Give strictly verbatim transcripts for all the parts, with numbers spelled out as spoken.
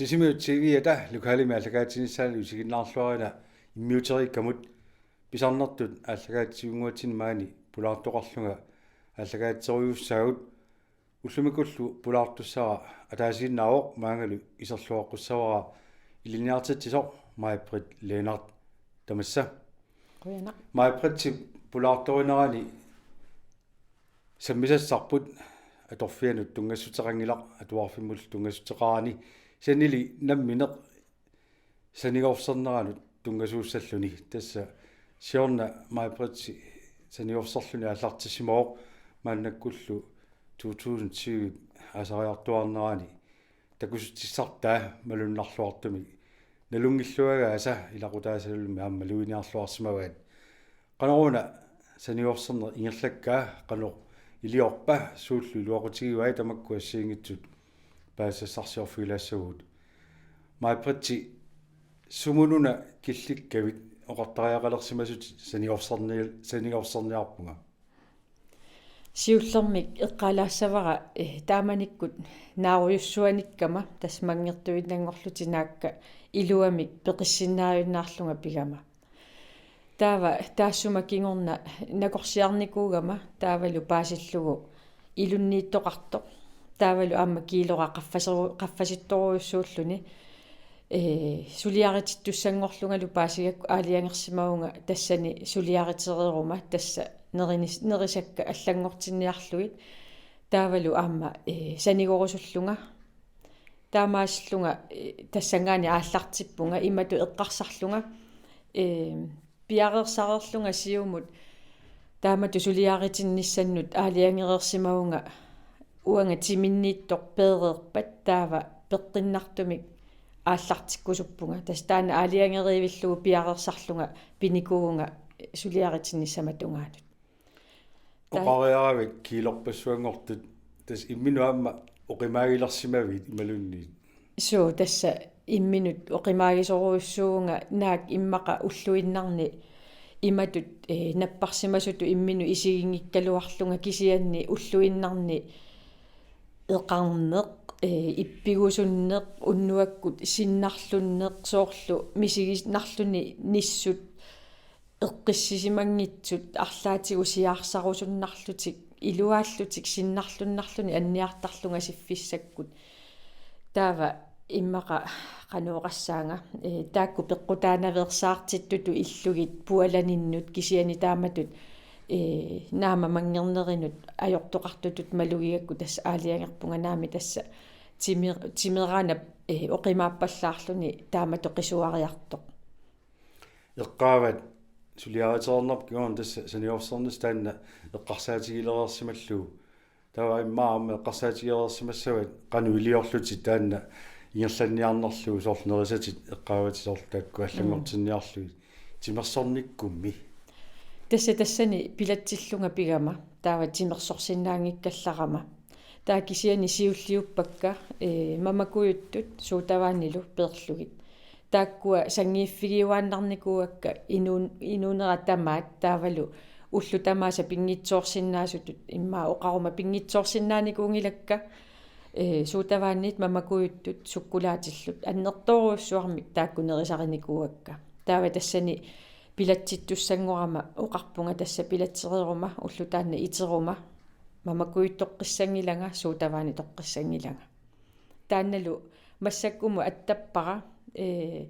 Sisimiut T V-ata lokalimi aallakaatitsinissaanut isiginnaarluarina immiuteriikkamut pisarnertut aallakaatitsivinnguatsinni maani pulaartoqarlunga aallakaatitserujussaagut. Ullumikkullu pulaartussara ataasiinnaavoq maangalu iserluaqqussavara ilinniartitsisoq Maj-Britt Lennert. Tamassa. Qujanaq. Maj-Britt, pulaartorinerani sammisassarput atorfianut tunngassuteqanngilaq, atuarfimmullu tunngassuteqarani, sanili nammineq saniorserneranut tunngasuussalluni. Tassa siorna Maj-Britt saniorserluni aallartissimavoq, maannakkullu to tusind tyve aasariartuaarnerani takussutissartaa malunnarluartumik nalunngilluagaasa ilaqutaasalumi aamma maluginiarluarsimavaat. Qanoruna saniorserneq ingerlakkaa, qanoq iliorpa, suullu iluaqutigivai tamakku assigiinngitsut paasissassarsiorfigilaassavagut? Maj-Britt, sumununa killikkavit oqartariaqalersimasutit saniorserni-, saniorserniarpunga? Siullermik eqqaalaassavara, eh, taamanikkut naarujussuanikkama, tassa manngertuinnanngorlutik naakka iluamik peqissinnaajunnaarlunga pigama. Taava taassuma kingorna nakorsiarnikuugama taavalu paasillugu ilunniittoqartoq. Taavalu aamma kiilora qaffaseru-, qaffasittorujussuulluni. Ee, suliaritittussanngorlungalu paasigakku aalajangersimavunga tassani suliaritereeruma, tassa nerinis-, nerisakka allanngortinniarlugit. Taavalu aamma, ee, sanigorusullunga. Taamaasillunga, ee, tassanngaanniit aallartippunga, imatut eqqarsarlunga, ee, piareersareerlunga siumut taamatut suliaritinnissannut aalajangereersimavunga, uanga timinniittoq peereerpat taava peqqinnartumik aallartikkusuppunga. Tassa taanna aalajangeriivillugu piareersarlunga pinikuuvunga suliaritinnissama tungaanut. Taa- Oqariaravit kiilorpassuanngortut, tassa imminut aamma oqimaagilersimavit imaluunniit? Suu, tassa imminut oqimaagisorujussuuvunga, naak immaqa ulluinnarni imatut, ee, napparsimasutut imminut isiginngikkaluarlunga, kisianni ulluinnarni eqarneq, ee, ippigusunneq, unnuakkut sinnarlunneq, soorlu misiginnarluni nissut eqqissisimanngitsut, arlaatigut siaarsarusunnarlutik, iluaallutik sinnarlunnarluni anniartarlunga siffissakkut. Taava immaqa qanoq oqassaanga, ee, taakku peqqutaanaveersaartittutut illugit pualaninnut, kisianni taamatut, ee, naamik manngernerinut ajortoqartutut malugigakku tassa aalajangerpunga, naamik tassa timer-, timeranap, ee, oqimaappallaarluni taamatut qisuariartoq. Eqqaavat suliaritereernerput kingorna tassa saniorserneq taanna eqqarsaatigilereersimallugu. Taava immaqa aamma eqqarsaatigilereersimassavat qanoq iliorlutit taanna ingerlanniarnerlugu, soorlu nerisatit eqqaavatit soorlu taakku allanngortinniarlugit timersornikkummi. Tassa tassani pilatsillunga pigama, taava timersorsinnaanngikkallarama. Taava kisianni siulliuppakka, ee, mamakujuttut suutavaanilu peerlugit. Taakkua sanngiiffigiuaannarnikuuakka inuun-, inuunera tamaat, taavalu ullut tamaasa pinngitsoorsinnaasutut, immaqa oqaruma pinngitsoorsinnaanikuunngilakka, ee, suutavaaniit mamakujuttut sukkulaatillu annertoorujussuarmik taakku nerisarinikuuakka. Taava tassani pilatsittussanngorama oqarpunga tassa pilatsereeruma ulloq taanna iteruma mamakujuttoqqissanngilanga, suutavaanitoqqissanngilanga. Taannalu massakkumut attappara, ee,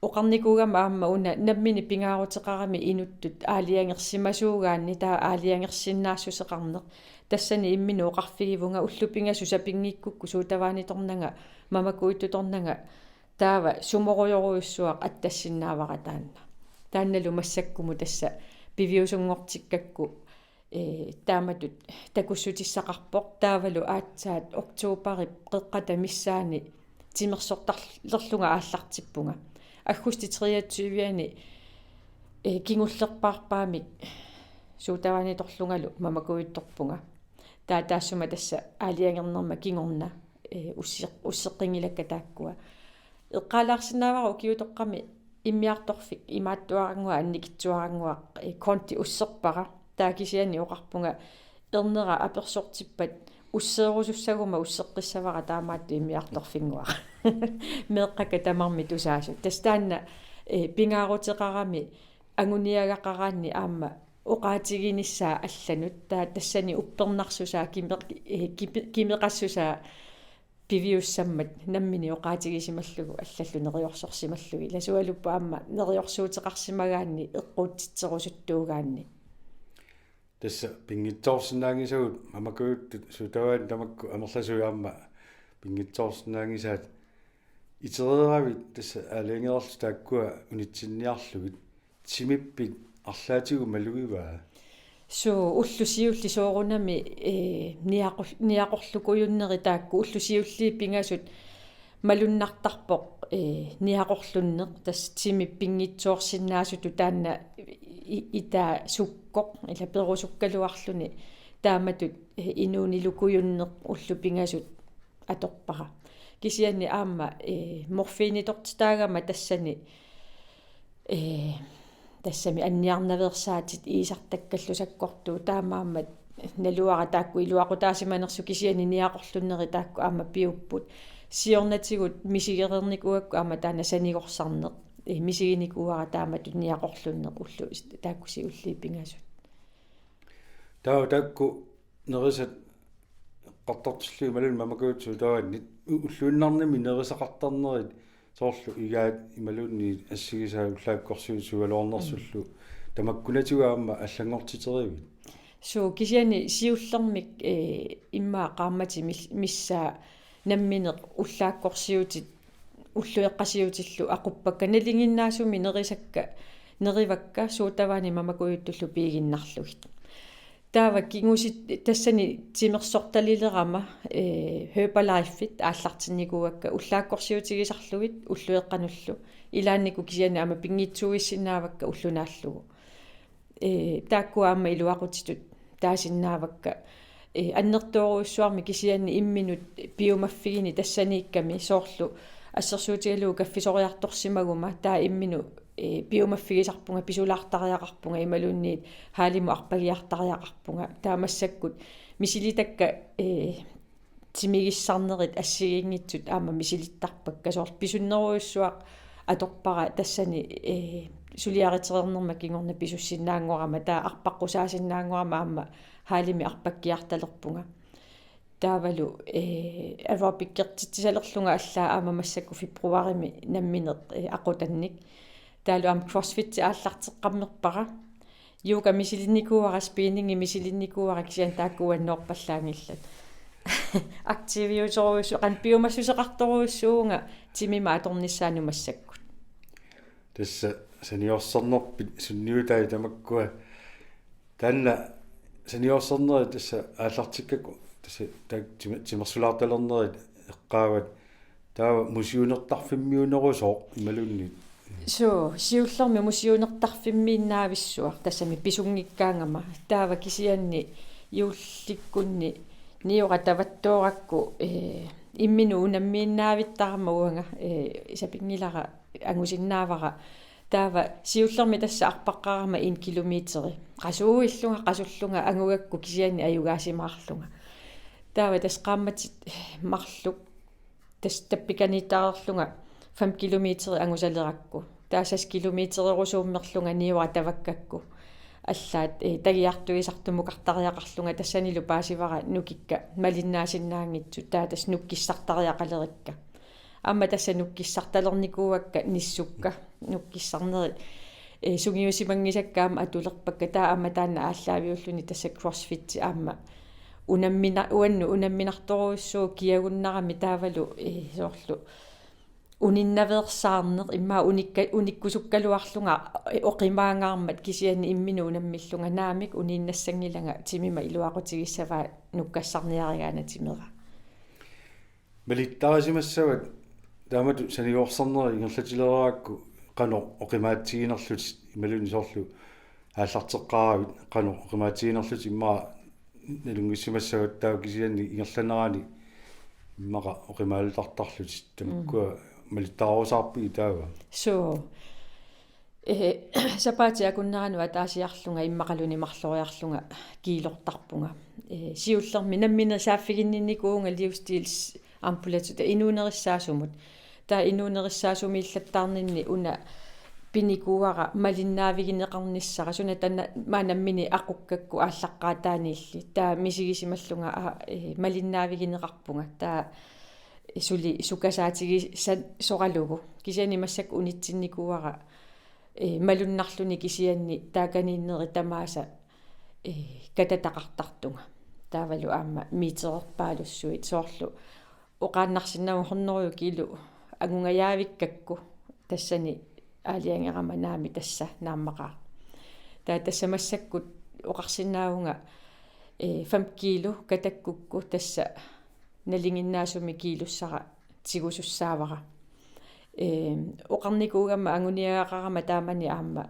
oqarnikuugama aamma una nammineq pingaaruteqarami inuttut aalajangersimasuugaanni, taava aalajangersinnaassuseqarneq. Tassani imminut oqarfigivunga ullut pingasut sapinngikkukku suutavaanitornanga, mamakujuttutornanga, taava sumorujorujussuaq attassinnaavara taanna. Taannalu massakkumut tassa piviusunngortikkakku, ee, taamatut takussutissaqarpoq, taavalu aatsaat oktoberip qeqqata missaani timersortarlerlunga aallartippunga. Aggustip treogtyve-ani, ee, kingullerpaarpaamik suutavaanitorlungalu mamakujuttorpunga. Taava taassuma tassa aalajangernerma kingorna, ee, usseq-, usseqqinngilakka taakkua. Eqqaalaarsinnaavara ukiutoqqami immiartorfik imaattuarannguaq annikitsuarannguaq, ee, konti usserpara. Taava kisianni oqarpunga ernera apersortippat usseerusussaguma usseqqissavara taamaattut immiartorfinnguara. Meeqqakka tamarmik tusaasut. Tassa taanna, eh, pingaaruteqarami anguniagaqaraanni aamma oqaatiginissaa allanut. Taava tassani uppernarsusaa kimeq-, eh, kipe-, kimeqassusaa piviussammat nammineq oqaatigisimallugu allallu neriorsorsimallugit. Ilaa sualupput aamma neriorsuuteqarsimagaanni eqquutsitserusuttuugaanni. Tassa pinngitsoorsinnaanngisagut mamakujuttut suut tavaani tamakku amerlasuut aamma pinngitsoorsinnaanngisaat itereeravit tassa aalajangererlutit taakkua unitsinniarlugit timippit arlaatigut malugivaa? Suu, ullut siulliit soorunami, eh, niaqor-, niaqorlukujunneri taakku ullut siulliit pingasut malunnartarpoq, eh, niaqorlunneq, tassa timip pinngitsoorsinnaasutut taanna i-, itaa sukkoq, ilaa perusukkaluarluni taamatut, eh, inuunilukujunneq ullut pingasut atorpara. Kisianni aamma, eh, morfiinitortitaagama tassani, eh, tassami anniarnaveersaatit iisartakkallu sakkortuut taamaammat naluara taakku iluaqutaasimanersut kisianni niaqorlunneri taakku aamma piupput. Siornatigut misigereernikuugakku aamma taanna sanigorsarneq. Eh, misiginikuuara taamatut niaqorlunneq ullut taakku siulliit pingasut. Taava taakku nerisat eqqartortillugit imaluunniit mamakujuttut suut tavaannit u-, ulluinnarnimi nerisaqartarnerit soorlu igaat imaluunniit assigisaat ullaakkorsiutit sugaluarnersullu Mm. tamakkunatigut aamma allanngortiteriviuk? Suu, kisianni siullermik, eh, immaqa qaammatit mis-, missaat nammineq ullaakkorsiutit ulloqeqqasiutillu aquppakka nalinginnaasumik nerisakka nerivakka suut tavaani mamakujuttullu piiginnarlugit. Taava kingusit-, tassani timersortalilerama, eh, Herbalifeit aallartinnikuuakka ullaakkorsiutigisarlugit ulloqeqqanullu. Ilaannikkut kisianni aamma pinngitsuuissinnaavakka ulloq naallugu. Eh, taakkua aamma iluaqutitut taasinnaavakka. Eh, annertoorujussuarmik kisianni imminut piumaffigineq tassaniikkami soorlu assersuutigalugu kaffisoriartorsimaguma taava imminut, eh, piumaffigisarpunga, pisulaartariaqarpunga imaluunniit haalimut arpagiartariaqarpunga. Taava massakkut misilitakka, eh, timigissarnerit assigiinngitsut aamma misilittarpakka. Soorlu pisunnerujussuaq atorpara tassani, eh, suliaritereernerma kingorna pisussinnaanngorama, taava arpaqqusaasinnaanngorama aamma haalimi arpakkiartalerpunga. Taavalu, eh, aerobickertitsisalerlunga allaat aamma massakkut februarimi nammineq, eh, aqutannik. Taavalu aamma crossfit aallarteqqammerpara. Yoga misilinnikuuara, spinningi misilinnikuuara kisianni taakku uannoorpallaanngillat. Aktiviusorujussu-, qanoq piumassuseqartorujussuuvunga timimik atornissaanut massakkut. Tassa saniorsernerpit sunniutai tamakkua? Taanna saniorsernerit tassa aallartikkakku tassa taak-, time-, timersulaartalernerit eqqaavat. Taava musiunertarfimmiunerusooq imaluunniit? Suu, siullermik musiunertarfimmiinnaavissuaq tassami pisunngikkaangama. Taava kisianni juullikkunni niueraq tavattoorakku, eh, imminut unammiinnaavittarama uanga, eh, sapinngilara angusinnaavara. Taava siullermik tassa arpaqqaarama en kilometeri. Qasuuillunga, qasullunga angugakku kisianni ajugaasimaarlunga. Taava tassa qaammatit marluk tassa tappikaniittareerlunga fem kilometeri angusalerakku. Taava seks kilometererusuummerlunga niueraq tavakkakku. Allaat, eh, tagiartuisartumukartariaqarlunga tassanilu paasivara nukikka malinnaasinnaanngitsut, taava tassa nukkissartariaqalerikka. Aamma tassa nukkissartalernikuuakka nissukka, nukkissarnerit, eh, sungiusimanngisakka aamma atulerpakka, taava aamma taanna aallaaviulluni tassa crossfit aamma unammina-, uannut unamminartorujussuuvoq kiagunnarami taavalu, eh, soorlu uninnaveersaarneq, immaqa unikka-, unikkusukkaluarlunga, eh, oqimaangaarmat kisianni imminut unammillunga naamik uniinnassanngilanga timima iluaqutigissavaa nukkassarniarigaana timera. Malittarisimassavat taamatut saniorsernerit ingerlatileraakku qanoq oqimaatsiginerlutit imaluunniit soorlu aallarteqqaaravit qanoq oqimaatsiginerlutit immaqa nalunngissimassavat taava kisianni ingerlanerani immaqa oqimaalutartarlutit tamakkua Mm. malittarusaarpigit taava? Suu. Ee, sapaatip akunneranut ataasiarlunga immaqaluunniit marloriarlunga kiilortarpunga. Ee, siullermik nammineq saaffiginninnikuuvunga livsstilsambulatut inuunerissaasumut. Taava inuunerissaasumiillattaarninni una pinikuuara malinnaavigineqarnissara, suna taanna maani nammineq aqukkakku aallaqqaataaniilli. Taava misigisimallunga, aa, ee, malinnaavigineqarpunga. Taava suli sukasaatigisasoralugu. Kisianni massakkut unitsinnikuuara, ee, malunnarluni kisianni taakaniinneri tamaasa, ee, katataqartartunga. Taavalu aamma metererpaalussuit soorlu oqaannarsinnaavunga hundrede kilo angungajaavikkakku tassani aalajangerama naamik tassa naammaqaaq. Taava tassa massakkut oqarsinnaavunga, ee, fem kilo katakkukku tassa nalinginnaasumik kiilussara tigusussaavara. Ee, oqarnikuugama anguniagaqarama taamani aamma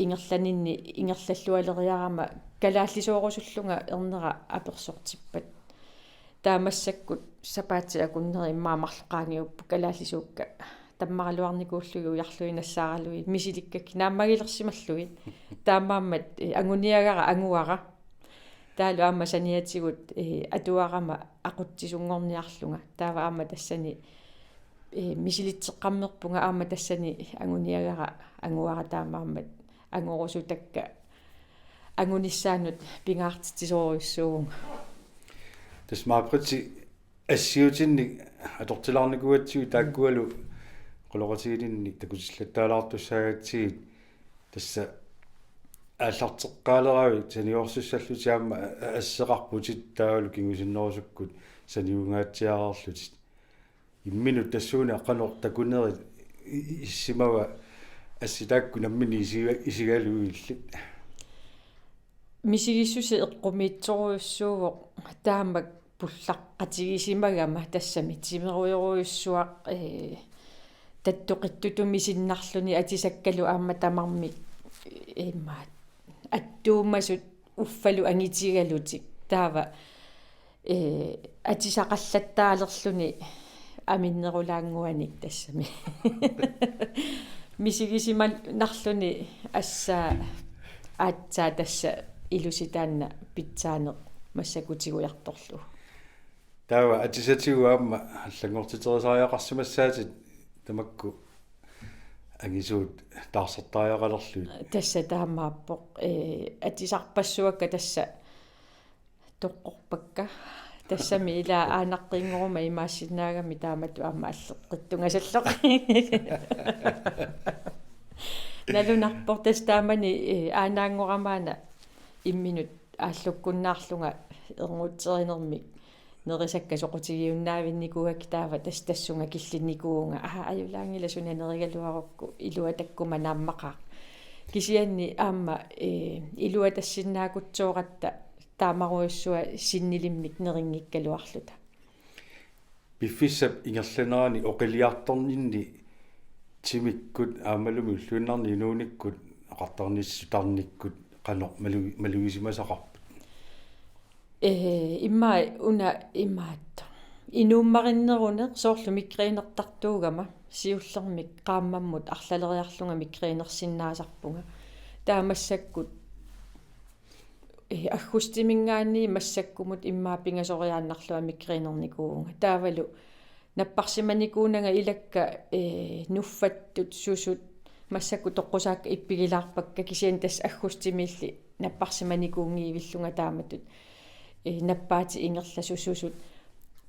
ingerlaninni ingerlallualeriarama kalaallisoorusullunga ernera apersortippat. Taava massakkut sapaatip akunneri immaqa marluk qaangiupput kalaallisuukka tammaraluarnikuullugit ujarlugit nassaaralugit misilikkakkit naammagilersimallugit. Taamaammat, ee, anguniagara anguara. Taavalu aamma saniatigut, ee, atuarama aqutsisunngorniarlunga. Taava aamma tassani, ee, misilitseqqammerpunga aamma tassani anguniagara anguara taamaammat angorusutakka angunissaannut pingaartitsisorujussuuvunga. Tassa Maj-Britt assiutinnik atortilaarnikuugatsigit taakkualu oqaloqatigiinnik takutillattaalaartussaagatsigit tassa aallarteqqaaleraavit saniorsussallutit aamma a-, a-, asseqarputit taavalu kingusinnerusukkut saniugaatsiareerlutit. Imminut tassuuna qanoq takunerit i-, i-, issimava assit taakku nammineq isiga-, isigalugillit. Misigissuseq eqqumiitsorujussuuvoq taamak pullaqqatigisimagama tassami timerujorujussuaq, ee, tattoqittutut misinnarluni atisakkalu aamma tamarmik, ee, imaat attuumasut uffalu angitigalutik. Taava, ee, atisaqallattaalerluni aminnerulaannguanik tassami. Misigisimannarluni assaa aatsaat tassa ilusi taanna pitsaaneq massakkut tigujartorlugu. Taava atisatigut aamma allanngortiterisariaqarsimassaatit tamakku angisuut taarsartariaqalerlugit. Tassa taamaappoq, ee, atisarpassuakka tassa toqqorpakka. Tassami ila aanaqqiinngoruma imaassinnaagami taamatut aamma alleqqittungasalloq. Nalunarpoq tassa taamani, ee, aanaanngorama aana imminut aallukkunnaarlunga erngutterinermik nerisakka soqutigiunnaarnikuugakkit taava tassa tassunga killinnikuuvunga. Aa, ajulaanngilaq suna nerigaluarukku iluatakkuma naammaqaaq. Kisianni aamma, ee, iluatassinnaakkutsooratta taamarujussuaq sinnilimmik nerinngikkaluarluta. Piffissap ingerlanerani oqiliartorninni timikkut aammalumi ulluinnarni inuunikkut oqartarnissutarnikkut qanoq malu-, malugisimasaqarput? Ee, immaqa una imaattoq. Inuummarinneruneq soorlu migreenertartuugama siullermik qaammammut arlaleriarlunga migreenersinnaasarpunga. Taava massakkut, ee, aggustiminngaanniit massakkumut immaqa pingasoriaannarlunga migreenernikuuvunga. Taavalu napparsimanikuunanga ilakka, ee, nuffattut susut massakkut toqqusaakka ippigilaarpakka kisianni tassa aggustimiilli napparsimanikuunngivillunga taamatut, ee, nappaatit ingerlasut susut.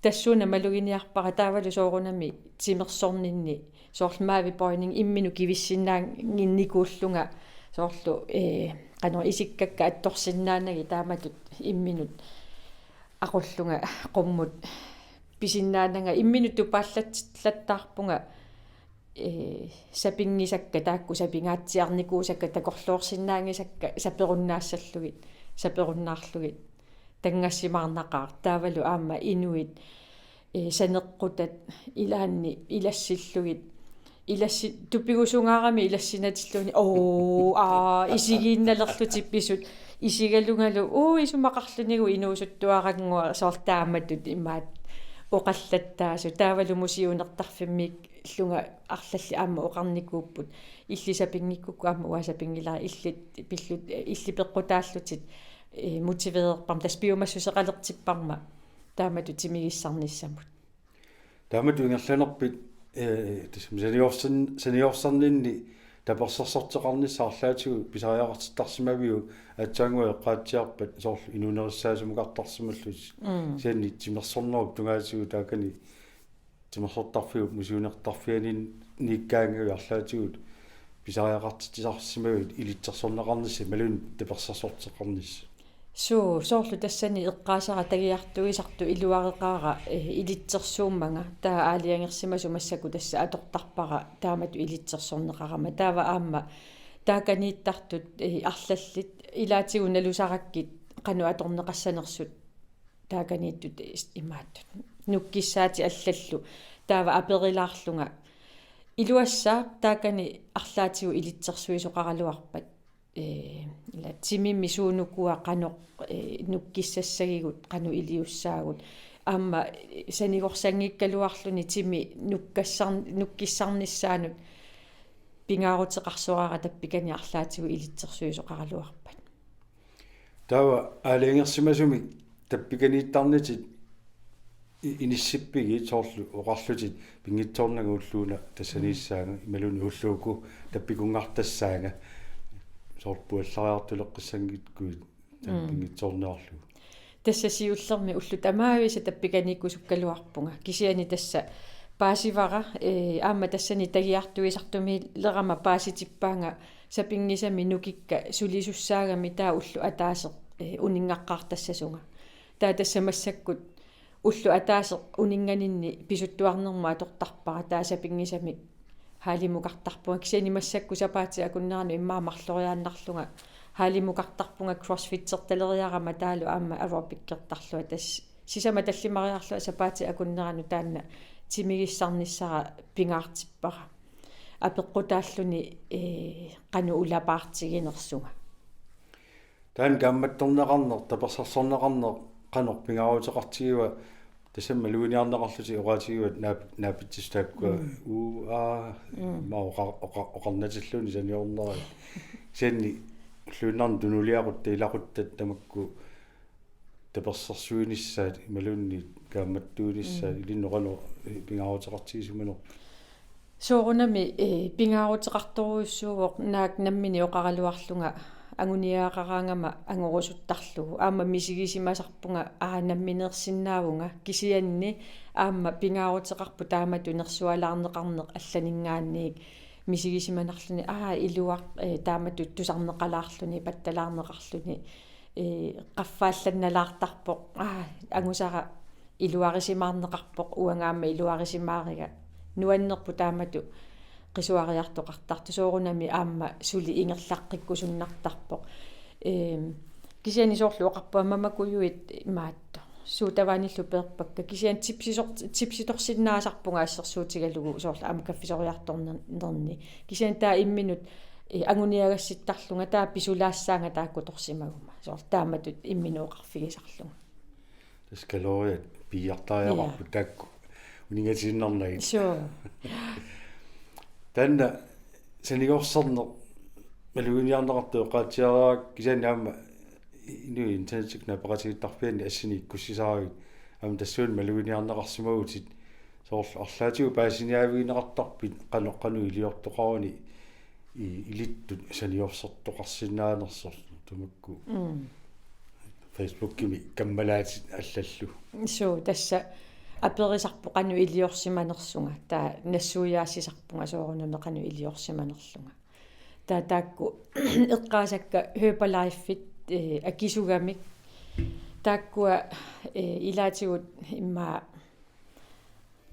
Tassuuna maluginiarpara taavalu soorunami timersorninni soorlu mavebøjning imminut kivissinnaannginnikuullunga soorlu, ee, qanoq isikkakka attorsinnaanagit taamatut imminut aqullunga qummut pisinnaananga imminut tupaallatsillattaarpunga, ee, sapinngisakka taakku sapinngatsiarnikuusakka takorloorsinnaanngisakka saperunnaassallugu, saperunnaarlugit. Tanngassimaarnaqaaq taavalu aamma inuit, ee, saneqqutat ilaanni ilassillugit. Ilassi-, tupigusungaarami ilassinatillugit. Oo, aa, isigiinnalerlutik pisut. Isigalungalu, uu, isumaqarlunigu inuusuttuarannguaq soorlu taamatut imaat oqallattaasut. Taavalu Musi Unertarfimmiit Illunga arlallit aamma oqarnikuupput, illit sapinngikkukku aamma uanga sapinngilara, illit pillut, illit peqqutaallutit, eh, motivererparma, tassa piumassuseqalertipparma taamatut timigissarnissamut. Taamatut ingerlanerpit, eh, tassami saniorsan-, saniorsanninni tapersersorteqarnissaq arlaatigut pisariaqartittarsimaviuk, aatsaannguaq eqqaatsiarpat soorlu inuunerissaasimukartarsimallutit. Mm. Kisianni timersornerup tungaatigut taakani timersortarfiup misiliinertarfianiikkaangavi arlaatigut pisariaqartitsisarsimavit ilitsersorneqarnissat imaluunniit tapersersorteqarnissat? Suu, soorlu tassani eqqaasara tagiartuisartut iluareqaara, eh, ilitsersuummanga, taava aalajangersimasoq massakkut tassa atortarpara taamatut ilitsersorneqarama. Taava aamma taakaniittartut, eh, arlallit ilaatigut nalusarakkit qanoq atorneqassanersut taakaniittut is-, imaattut. Nukkissaatit allallu. Taava aperilaarlunga: Iluassaaq, taakani arlaatigut ilitsersuisoqaraluarpat? Eh, ila timimi suunukua qanoq, eh, nukkissassagigut, qanoq iliussaagut. Aamma, eh, sanigorsanngikkaluarluni timi nukkassar-, nukkissarnissaanut pingaaruteqarsoraara tappikani arlaatigut ilitsersuisoqaraluarpat. Taava aalajangersimasumik tappikaniittarnitit i-, inissippigit soorlu oqarlutit pinngitsoornanga ulluuna tassaniissaanga, mm, imaluunniit ulluuku tappikunngartassaanga, soorlu puallariartuleqqissanngikkuit taanna, mm, pinngitsoorniarlugu. Tassa siullermik ullut tamaavisa tappikaniikkusukkaluarpunga. Kisianni tassa paasivara, eh, aamma tassani tagiartuisartumiilerama paasitippaanga sapinngisamik nukikka sulisussaagami taava ulloq ataaseq, eh, uninngaqqaartassasunga. Taava tassa massakkut ulloq ataaseq uninnganinni pisuttuarnermut atortarpara, taava sapinngisamik haalimukartarpunga. Kisianni massakkut sapaatip akunneranut immaqa marloriaannarlunga haalimukartarpunga, crossfittertaleriarama taavalu aamma aerobicertarlunga. Tassa sisamat tallimariarlunga sapaatip akunneranut taanna timigissarnissara pingaartippara. Apeqqutaalluni, eh, qanoq ulapaartiginersunga. Taanna kaammattorneqarneq, tapersersorneqarneq qanoq pingaaruteqartigiva, tassami maluginiarneqarlutit oqaatigivat naap-, naapitsissut taakkua, mm, uu, aa, mm, ima oqa-, oqa-, oqarnatilluunniit saniornerit. Kisianni ulluinnarni tunuliaquttat, ilaquttat tamakku tapersersuinissaat imaluunniit kaammattuinissaat, mm, ilinnut qanoq, eh, pingaaruteqartigisimanerpit? Soorunami, eh, pingaaruteqartorujussuuvoq naak nammineq oqaraluarlunga anguniagaqaraangama angorusuttarlugu. Aamma misigisimasarpunga, aa, nammineersinnaavunga. Kisianni aamma pingaaruteqarpoq taamatut nersualaarneqarneq allaninngaanniit misigisimanarluni, aa, iluaq, eh, taamatut tusarneqalaarluni, pattalaarneqarluni, eh, qaffaallannalaartarpoq, aa, angusara iluarisimaarneqarpoq, uanga aamma iluarisimaariga. Nuannerpoq taamatut qisuariartoqartartoq, soorunami aamma suli ingerlaqqikkusunnartarpoq. Ehm, kisianni soorlu oqarpunga mamakujuit imaattoq, suut tavaanillu peerpakka. Kisianni tipsisor-, tipsitorsinnaasarpunga assersuutigalugu soorlu aamma kaffisoriartornerni. Kisianni taava imminut, eh, anguniagassittarlunga, taava pisulaassaanga taakkutorsimaguma. Soorlu taamatut imminut oqarfigisarlunga. Tassa kaloriat piiartariaqarput, ja, taakku uningatiinnarnagit. Suu. Taanna sanigorsarneq maluginiarneqartoq eqqaatsiarpara, kisianni aamma inuit internettikkut naapaqatigiittarfianni assinik ikkussisaaruit aamma tassuuna maluginiarneqarsimavutit, soorlu arlaatigut paasiniaavigineqartarpit qanoq qanoq iliortoqaruni i-, ilittut saniorsortoqarsinnaanersoq tamakku. Mm. Facebookimi kammalaatit allallu. Suu, tassa aperisarput qanoq iliorsimanersunga. Taava nassuiaassisarpunga soorunami qanoq iliorsimanerlunga. Taava taakku eqqaasakka Herbalifeit, eh, akisugamik. Taakkua, eh, ilaatigut immaqa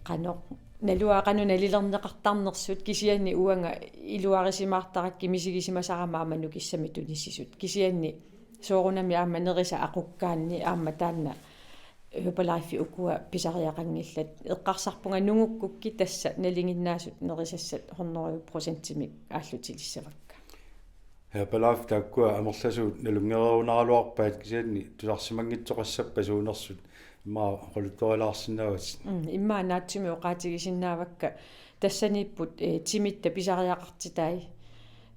qanoq, naluara qanoq nalilerneqartarnersut, kisianni uanga iluarisimaartarakkit misigisimasarama aamma nukissamik tunissisut. Kisianni soorunami aamma nerisa aqukkaanni aamma taanna Herbalifeit ukua pisariaqanngillat. Eqqarsarpunga nungukkukkit tassa nalinginnaasut nerisassat hundrede procentimik aallutilissavakka. Herbalife taakkua amerlasuut nalunngereerunaraluarpaat, kisianni tusarsimanngitsoqassappat suunersut immaqa oqaluttuarilaarsinnaavatit. Mm, immaqa naatsumik oqaatigisinnaavakka. Tassaniipput, eh, timitta pisariaqartitai,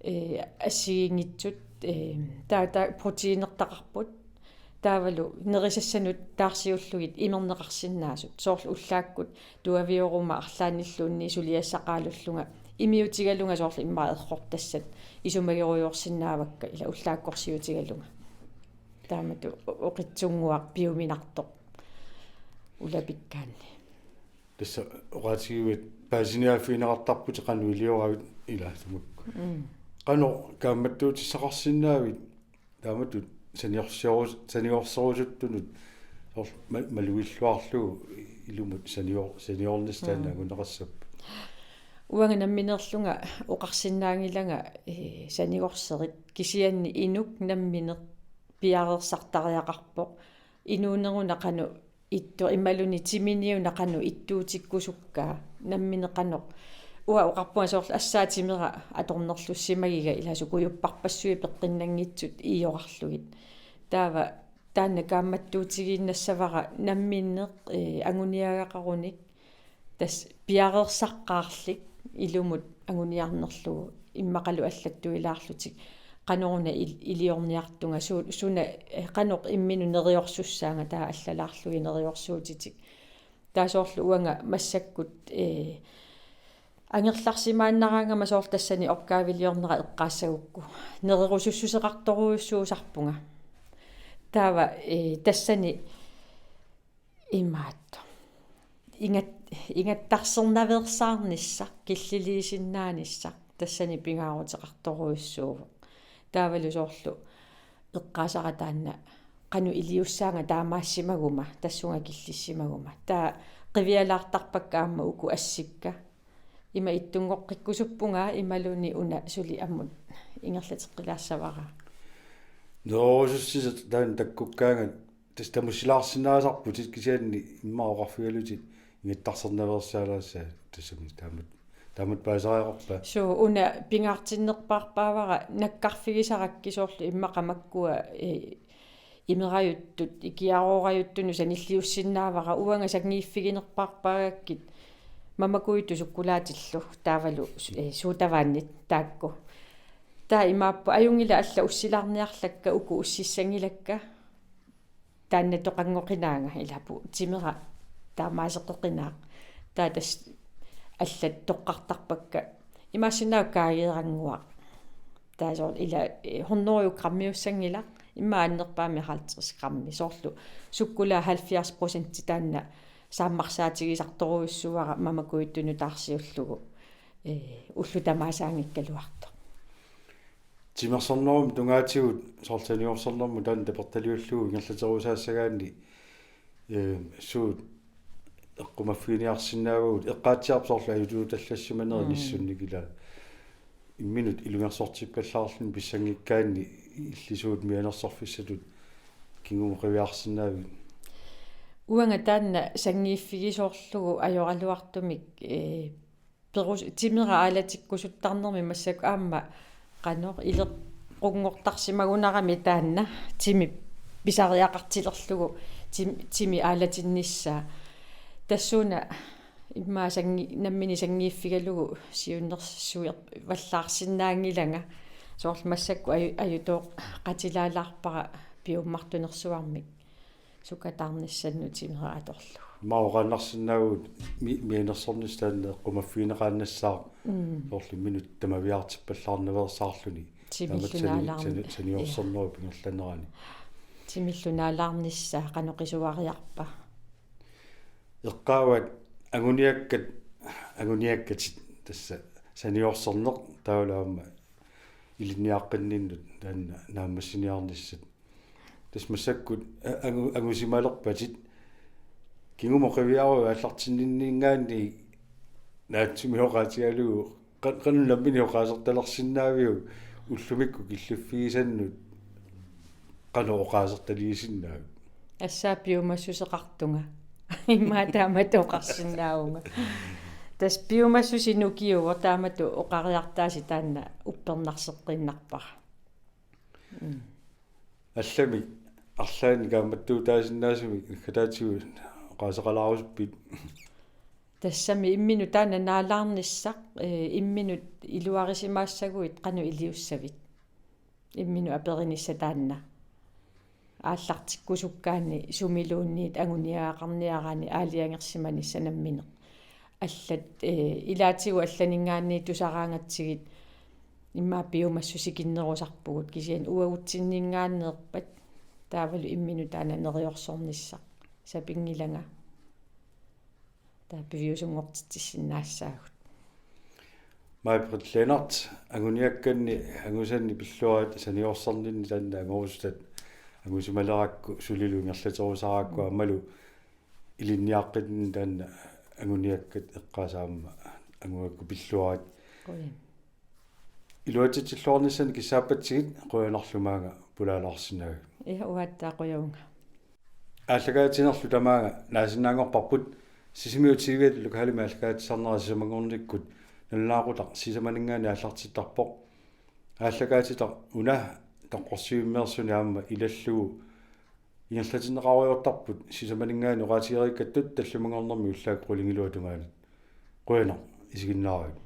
eh, assigiinngitsut, eh, taa, taa proteiinertaqarput. Taavalu nerisassanut taarsiullugit imerneqarsinnaasut. Soorlu ullaakkut tuavioruma arlaannilluunniit suliassaqaalullunga imiutigalunga soorlu immaqa errortassat isumagiorujorsinnaavakka ila ullaakkorsiutigalunga. Taamatut oqitsunnguaq piuminartoq ulapikkaanni. Tassa oqaatigiuit paasiniaaffigineqartarputit qanoq ilioravit ila tamakku. Mm. Qanoq kaammattuutissaqarsinnaavit taamatut saniorserus-, saniorserusuttunut soorlu ma-, malugilluarlugu ilumut sanior-, saniornissaq taanna Mm. anguneqassapput. Uanga nammineerlunga oqarsinnaanngilanga, eh, saniorserit kisianni inuk nammineq piareersartariaqarpoq. Inuuneruna qanoq ittu imaluunniit timiniuna qanoq ittuutikkusukkaa nammineq qanoq. Uanga oqarpunga soorlu assaat timera atornerlussimagiga ila sukujupparpassuit peqqinnanngitsut iiorarlugit. Taava taanna kaammattuutigiinnassavara namminneq, eh, anguniagaqarunik tassa piareersaqqaarlik ilumut anguniarnerlugu immaqalu allattuilaarlutik qanoruna il-, iliorniartunga su-, suna, eh, qanoq imminut neriorsussaanga taava allalaarlugit neriorsuutitik. Taava soorlu uanga massakkut, eh, angerlarsimaannaraangama soorlu tassani opgaveliornera eqqaassagukku. Nererusussuseqartorujussuusarpunga. Taava, eh, tassani imaattoq. Ingat-, ingattarsernaveersaarnissaq, killiliisinnaanissaq, tassani pingaaruteqartorujussuuvoq. Taavalu soorlu eqqaasara taanna qanoq iliussaanga taamaassimaguma, tassunga killissimaguma. Taava qivialaartarpakka aamma uku assikka. Ima ittunngoqqikkusuppunga imaluunniit una suli ammut ingerlateqqilaassavara. Nererusussisat taanna takkukkaangat tassa tamussilaarsinnaasarputit kisianni immaqa oqarfigalutit ingattarsernaveersaalaassaat tassami taamat, taamat paasariaqarpa? Suu, una pingaartinnerpaarpaavara nakkarfigisarakku soorlu immaqa makkua, eh, imerajuttut, ikiaroorajuttunut sanilliussinnaavara uanga sanngiiffiginerpaarpaagakkit mamakujuttut sukkulaatillu taavalu, eh, suutavaannit taakku. Taava imaappoq ajunngilaq allat ussilaarniarlakka uku ussissanngilakka. Taanna toqanngoqinaanga ilaappoq timera taamaaseqeqinaaq. Taava tassa allat toqqartarpakka imaassinnaavoq kaageerannguaq. Taava soorlu ila, eh, hundrede grammiussanngilaq immaqa annerpaamik halvtreds grammi. Soorlu sukkulaa halvfjerds procent taanna saammarsaatigisartorujussuuara mamakujuttunut taarsiullugu, eh, ullut tamaasaanngikkaluartoq. Timersornermut tungaatigut soorlu saniorsernermut taanna tapertaliullugu ingerlaterusaassagaanni, eh, suut eqqumaffiginiarsinnaavagut eqqaatsiarpoq soorlu ajutuutallassimanerit Mm. nissunnik ila imminut ilungersortippallaarluni pissanngikkaanni illit suut mianersorfissatut kingumut qiviarsinnaavigit? Uanga taanna sanngiiffigisoorlugu ajoraluartumik, eh, perus-, timera aalatikkusuttarnermi massakkut aamma qanoq ileqqunngortarsimagunarami taanna timi pisariaqartilerlugu tim-, timi aalatinnissaa. Tassuuna immaqa sanngi-, nammineq sanngiiffigalugu siunnersuivallaarsinnaanngilanga. Soorlu massakkut aju-, ajutooqatilaalaarpara piummartunersuarmik sukataarnissannut timera atorlugu. Immaqa oqaannarsinnaavugut mi-, mianersornissaq taanna eqqumaffigineqaannassaaq Mm. soorlu imminut tamaviaartippallaarnaveersaarluni. Timillu Taamatut sani-, naalaarni-, sani-, saniorsernerup ingerlanerani. Timillu naalaarnissaa qanoq qisuariarpa? Eqqaavat anguniakkat, anguniakkatit tassa saniorserneq taavalu aamma ilinniaqqinninnut taanna naammassiniarnissat. Tassa massakkut a-, angu-, angusimalerpatit. Kingumut qiviaruit aallartinninninngaanniit naatsumik oqaatigalugu qa-, qanoq nammineq oqaasertalersinnaaviuk ullumikkut killiffigisannut qanoq oqaasertaliisinnaaviuk? Assaat piumassuseqartunga. Immaqa taamatut oqarsinnaavunga. Tassa piumassuseq nukiuvoq taamatut oqariartaasi taanna uppernarseqqiinnarpara. Mm. Allamik arlaannik kaammattuutaasinnaasumik naggataatigut oqaaseqalaarusuppit? Tassami imminut taanna naalaarnissaq, eh, imminut iluarisimaassaguit qanoq iliussavit? Imminut aperinissaq taanna. Aallartikkusukkaanni sumiluunniit anguniagaqarniaraanni aalajangersimanissaq nammineq. Allat, eh, ilaatigut allaninngaanniit tusaraangatsigit immaqa piumassusikinnerusarpugut kisianni uagutsinninngaanneerpat taavalu imminut taanna neriorsornissaq sapinngilanga. Taava piviusunngortitsisinnaassaagut. Maj-Britt Lennert, anguniakkanni angusanni pilluarit saniorsarninni taanna angorusutat angusimalerakku sulilu ingerlaterusaraakku Mm. aammalu ilinniaqqinninni taanna anguniakkat eqqaasat aamma angugakku pilluarit. Qujan. Iluatsitsilluarnissannut kissaappatsigit qujanarlu maanga pulaalaarsinnaagavit. Ja, uaattaa qujavunga. Aallakaatitsinerlu tamaanga naasinnaanngorparput, Sisimiut T V-p lokalimi aallakaatitsisarnera sisamanngornikkut nalunaaqutaq sisamaninngaanniit aallartittarpoq. Aallakaatitaq una toqqorsivimmeersuni aamma ilallugu ingerlatinneqarujoortarput sisamaninngaanniit oqaatigereerikkattut tallimanngornermi ullaaq qulingiluat tungaanut. Qujanaq isiginnaaravit.